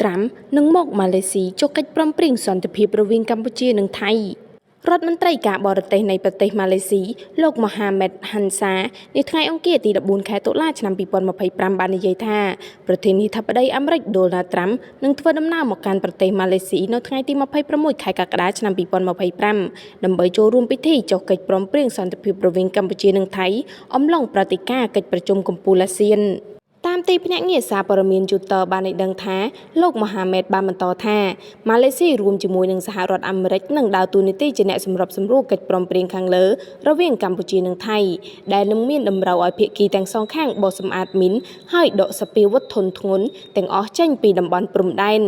ត្រាំនឹងមកម៉ាឡេស៊ីចុះកិច្ចព្រមព្រៀងសន្តិភាពរវាងកម្ពុជានិងថៃរដ្ឋមន្ត្រីការបរទេសនៃប្រទេសម៉ាឡេស៊ីលោកម៉ូហាម៉េតហាន់សានាថ្ងៃអង្គារទី14ខែតុលាឆ្នាំ2025បាននិយាយថាប្រធានាធិបតីអាមេរិកដូណាល់ត្រាំនឹងធ្វើដំណើរមកកាន់ប្រទេសម៉ាឡេស៊ីនៅថ្ងៃទី26ខែកក្កដាឆ្នាំ2025ដើម្បីចូលរួមពិធីចុះកិច្ចព្រមព្រៀងសន្តិភាពរវាងកម្ពុជានិងថៃអំឡុងប្រតិការកិច្ចប្រជុំកំពូលអាស៊ាន តាមទីភ្នាក់ងារសារព័ត៌មានយូទ័របានឲ្យដឹងថាលោកម៉ូហាម៉េតបានបន្តថាម៉ាឡេស៊ីរួមជាមួយនឹងសហរដ្ឋអាមេរិកនឹងដើរតួនាទីជាអ្នកសម្របសម្រួលកិច្ចព្រមព្រៀងខាងលើរវាងកម្ពុជានិងថៃដែលនឹងមានតម្រូវឲ្យភាគីទាំងសងខាងបោសសម្អាតមីនហើយដកសព្វាវុធធនធ្ងន់ទាំងអស់ចេញពីតំបន់ព្រំដែន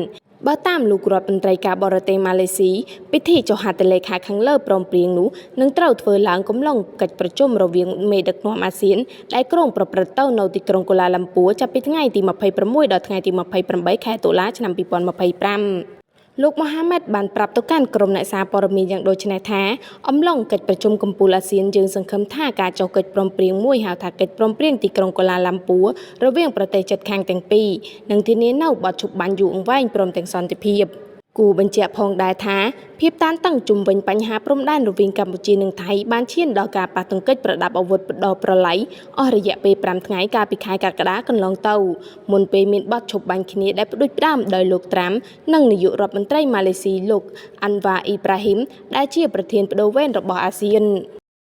បើតាមលោករដ្ឋមន្ត្រីការបរទេសម៉ាឡេស៊ីពិធីចុះហត្ថលេខាខាងលើព្រមព្រៀងនោះនឹងត្រូវធ្វើឡើងកំឡុងកិច្ចប្រជុំរវាងមេដឹកនាំអាស៊ានដែលគ្រោងប្រព្រឹត្តទៅនៅទីក្រុងកូឡាឡាំពួរចាប់ពីថ្ងៃទី26ដល់ថ្ងៃទី28ខែតុលាឆ្នាំ2025លោកម៉ូហាម៉េតបានប្រាប់ទៅកាន់ក្រុមអ្នកសារព័ត៌មានយ៉ាងដូចនេះថាអំឡុងកិច្ចប្រជុំកំពូលអាស៊ានយើងសង្ឃឹមថាការចុះកិច្ចព្រមព្រៀងមួយហៅថាកិច្ចព្រមព្រៀងទីក្រុងកូឡាឡាំពួររវាងប្រទេសជិតខាងទាំងពីរនឹងធានានូវបទឈប់បាញ់យូរអង្វែងព្រមទាំងសន្តិភាពគូបញ្ជាក់ផងដែរថាភាពតានតឹងជុំវិញបញ្ហាព្រំដែនរវាងកម្ពុជានិងថៃបានឈានដល់ការប៉ះទង្គិចប្រដាប់អាវុធដ៏ប្រល័យអស់រយៈពេល5ថ្ងៃកាលពីខែកក្កដាកន្លងទៅមុនពេលមានបទឈប់បាញ់គ្នាដែលផ្ដួចផ្ដើមដោយលោកត្រាំនិងនាយករដ្ឋមន្ត្រីម៉ាឡេស៊ីលោកអាន់វ៉ាអ៊ីប្រាហ៊ីមដែលជាប្រធានប្ដូរវេនរបស់អាស៊ាន។